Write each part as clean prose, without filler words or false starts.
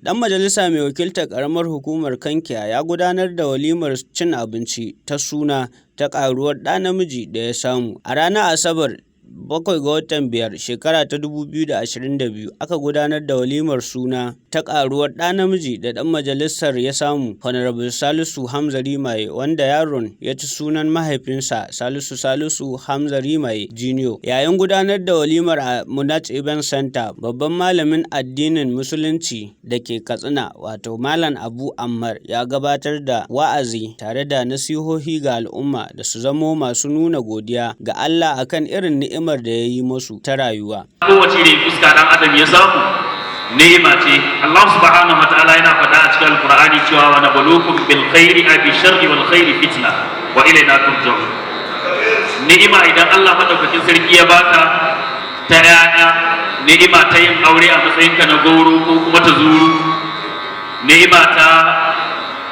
Ɗan majalisa mai wakiltar ƙaramar hukumar Kankiya ya gudanar da walimar cin abinci ta suna ta ƙaruwar ɗa namiji da ya samu. A ranar Asabar 7 ga watan 5, shekara ta 2022 aka gudanar da walimar suna ta ƙaruwar ɗa namiji da ɗan majalisar ya samu, Honorable Salisu Hamza Rimaye, wanda yaron ya ci sunan mahaifinsa Salisu Salisu Hamza Rimaye Jr. Yayin gudanar da walimar a Munaj Event Center, babban malamin addinin Musulunci da ke Katsina, wato Malam Abu Ammar, ya gabatar da wa'azi tare da nasihohi ga al'umma da su zamo masu nuna godiya ga Allah akan irin ni'imar da ya yi musu ta rayuwa. Kowace irin fuska dan adam ya samu, ni'ima ce. Allah subhanahu wa ta'ala yana faɗa a cikin Alqur'ani cewa wa nabluukum bil khairi a bi sharri wal khairi fitna wa ilayna turja'un. Ni'ima idan Allah madaukakin sarki ya baka ta 'ya'ya, ni'ima ta yin aure a matsayinka na goro ko kuma ta zuru, ni'ima ta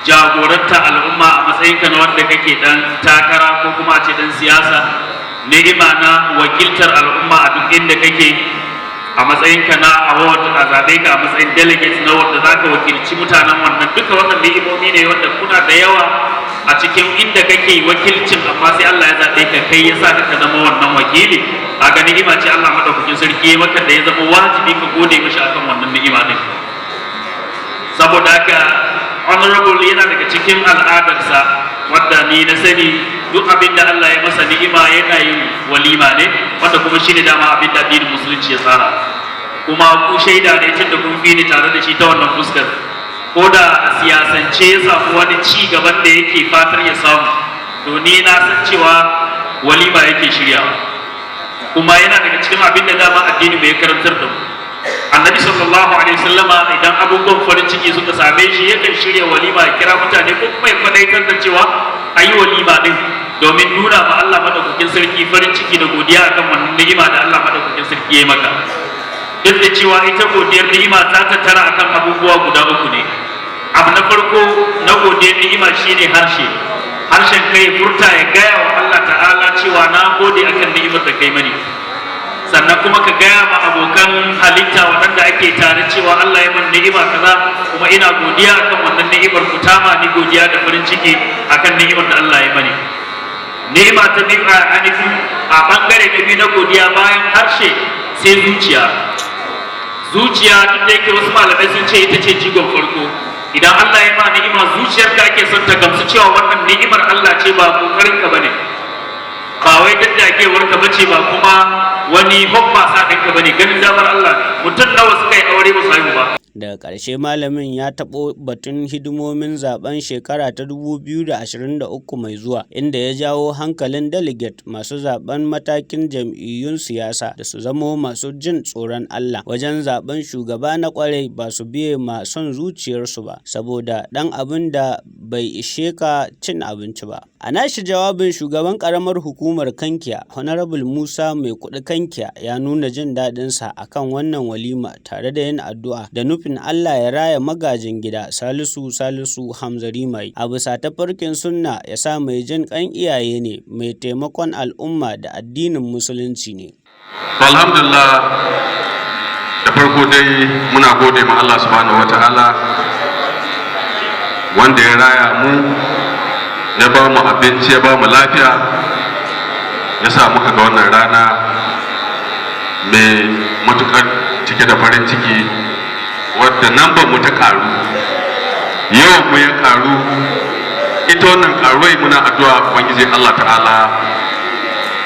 jagoranta al'umma a matsayinka na wanda kake dan takara ko kuma a ce dan siyasa, ni'ima na wakiltar al'umma a duk inda kake a matsayinka na award, a zaɓe ka a matsayin delegate na wanda za ka wakilci mutanen wannan. Duka wannan ni'imomi ne wanda kuna da yawa a cikin inda kake wakilcin, amma sai Allah ya zaɓe ka, kai ya sa ka zama wannan wakili. A ga ni'ima ce Allah madaukakin sarki ya maka da ya zama wajibi ka gode mishi akan wannan ni'ima din. Saboda haka, honorable yana daga cikin al'adarsa wadda ni na sani, duk abin da Allah ya masa ni'ima yana yin walima ne, wanda kuma shi ne dama abin da addinin Musulunci ya tsara. Kuma ku shaida ne, tun da kun fi ni tare da shi ta wannan fuskar, ko da a siyasance ya samu wani ci gaban da yake fatar ya samu, to ni na san cewa walima yake shiryawa. Kuma yana daga cikin abin da dama addini mai karantar da mu. Annabi sallallahu alaihi wasallama, idan abubuwan farin ciki suka same shi, yakan shirya walima, ya kira mutane ko kuma ya kwadaitar da cewa a yi walima din, domin nuna ma Allah madaukakin sarki farin ciki da godiya akan wannan ni'ima da Allah madaukakin sarki ya yi maka. Duk da cewa ita godiyar ni'ima ta tattara akan abubuwa guda uku ne. Abu na farko na godiyar ni'ima shine harshe. Harshen kai furta, ya gaya wa Allah ta'ala cewa na gode akan ni'imar da kai mani. Sannan kuma ka gaya ma abokan halitta waɗanda ake tare cewa Allah ya mun ni'ima kaza, kuma ina godiya akan wannan ni'imar, ku tama ni godiya da farin ciki akan ni'imar da Allah ya mani. Ni'ima ta biyu, a ainihin a bangare na biyu na godiya bayan harshe, sai zuciya. Zuciya, duk da yake wasu malamai sun ce ita ce jigon farko, idan Allah ya ma ni'ima, zuciyarka ake son ta gamsu cewa wannan ni'imar Allah ce, ba kokarin ka bane, ba wai daddagewar ka bace, ba kuma wani hoɓɓasa ɗinka bane, ganin damar Allah. Mutum nawa suka yi aure ba su haihu ba? Daga ƙarshe, malamin ya taɓo batun hidimomin zaben shekara ta 2023 mai zuwa, inda ya jawo hankalin delegate masu zaben matakin jam'iyyun siyasa da su zamo masu jin tsoron Allah wajen zaben shugaba na ƙwarai, ba su biye ma son zuciyarsu ba saboda ɗan abin da bai ishe ka cin abinci ba. A nashi jawabin, shugaban ƙaramar hukumar Kankiya, Honorable Musa Mai Kuɗi Kankiya, ya nuna jin daɗinsa akan wannan walima tare da yin addu'a da nufin Allah ya raya magajin gida Salisu Salisu Hamza Rimaye a bisa tafarkin sunna, ya sa mai jin ƙan iyaye ne, mai taimakon al'umma da addinin Musulunci ne. Alhamdulillah, da farko dai muna gode ma Allah subhanahu wa ta'ala wanda ya raya mu, ya ba mu abinci, ya ba mu lafiya, ya sa muka ga wannan rana mai matukar cike da farin ciki, wadda nan mu ta karu, yawan mu ya karu. Ita wannan karuwai, muna addu'a Ubangiji Allah ta'ala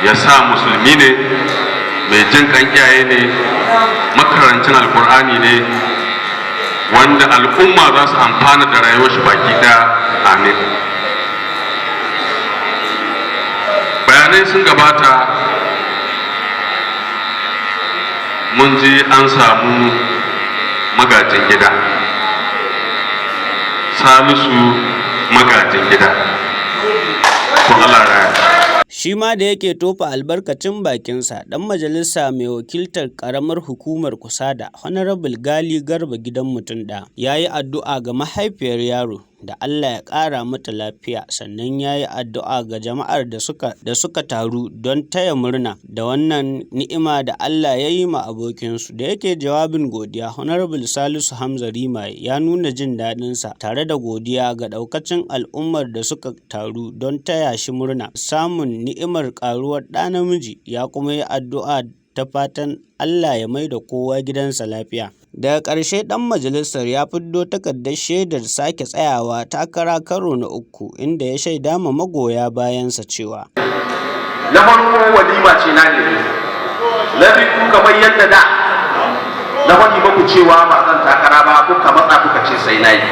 ya sa musulmi ne, mai jin kan iyaye ne, makarancin Alkur'ani ne, wanda al'umma za su amfana da rayuwar shi baki daya. Amin. Bayanai sun gabata, mun ji an samu magajin gida, Salisu magajin gida. To, Allah raya. Shi ma da yake tofa albarkacin bakinsa, ɗan majalisa mai wakiltar ƙaramar hukumar Kusada, Honorable Gali Garba Gidan Mutum Ɗaya, ya yi addu'a ga mahaifiyar yaro da Allah ya ƙara mata lafiya, sannan ya yi addu'a ga jama'ar da suka taru don taya murna da wannan ni'ima da Allah ya yi ma abokinsu. Da yake jawabin godiya, Honorable Salisu Hamza Rimaye ya nuna jin daɗinsa tare da godiya ga ɗaukacin al'ummar da suka taru don taya shi murna samun ni'imar ƙaruwar ɗa namiji, ya kuma yi addu'a ta fatan Allah ya maida kowa gidansa lafiya. Daga ƙarshe ɗan majalisar ya fiddo takardar shaidar sake tsayawa takara karo na uku, inda ya shaida ma magoya bayansa cewa: Na farko, walima ce na ne. Na biyu, kamar yadda da na faɗi muku cewa ba zan takara ba, kuka matsa kuka ce sai na yi.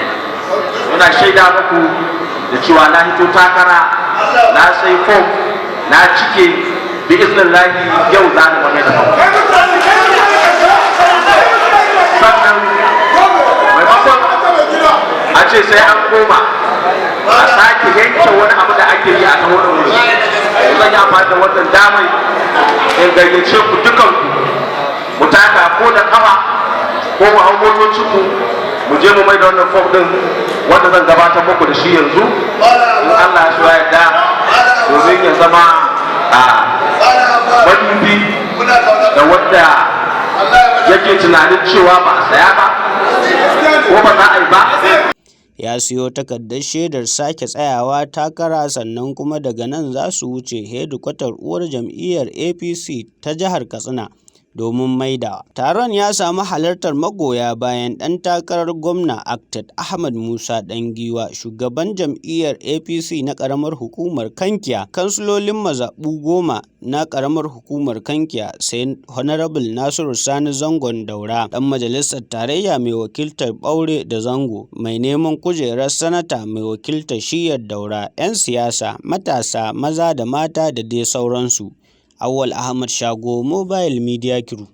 Muna shaida muku da cewa na hito takara, na sai fom, na cike. Bi iznillahi yau za ni wani da sannan maimakon a ce sai an koma a sake yanke wani abu da ake yi a ta wani wuri, zan yi amfani da wannan damai in gayyace ku dukanku mu taka ko da kafa ko mu hau motocinmu, mu je mu mai da wannan fom din wanda zan gabatar muku da shi yanzu in Allah ya so ya yarda, domin ya zama a madubi da wanda yake tunanin cewa ba a saya ba ko ba za a yi ba. Ya siyo takardar shaidar sake tsayawa takara, sannan kuma daga nan za su wuce hedikwatar uwar jam'iyyar APC ta jihar Katsina domin maidawa. Taron ya samu halartar magoya bayan ɗan takarar gwamna Architect Ahmad Musa Ɗangiwa, shugaban jam'iyyar APC na ƙaramar hukumar Kankiya, kansilolin mazaɓu 10 na ƙaramar hukumar Kankiya, sai Honorable Nasiru Sani Zangon Daura, ɗan majalisar tarayya mai wakiltar Ɓaure da Zango, mai neman kujerar sanata mai wakiltar shiyyar Daura, 'yan siyasa, matasa maza da mata da dai sauransu. Auwal Ahmad Shago, Mobile Media Crew.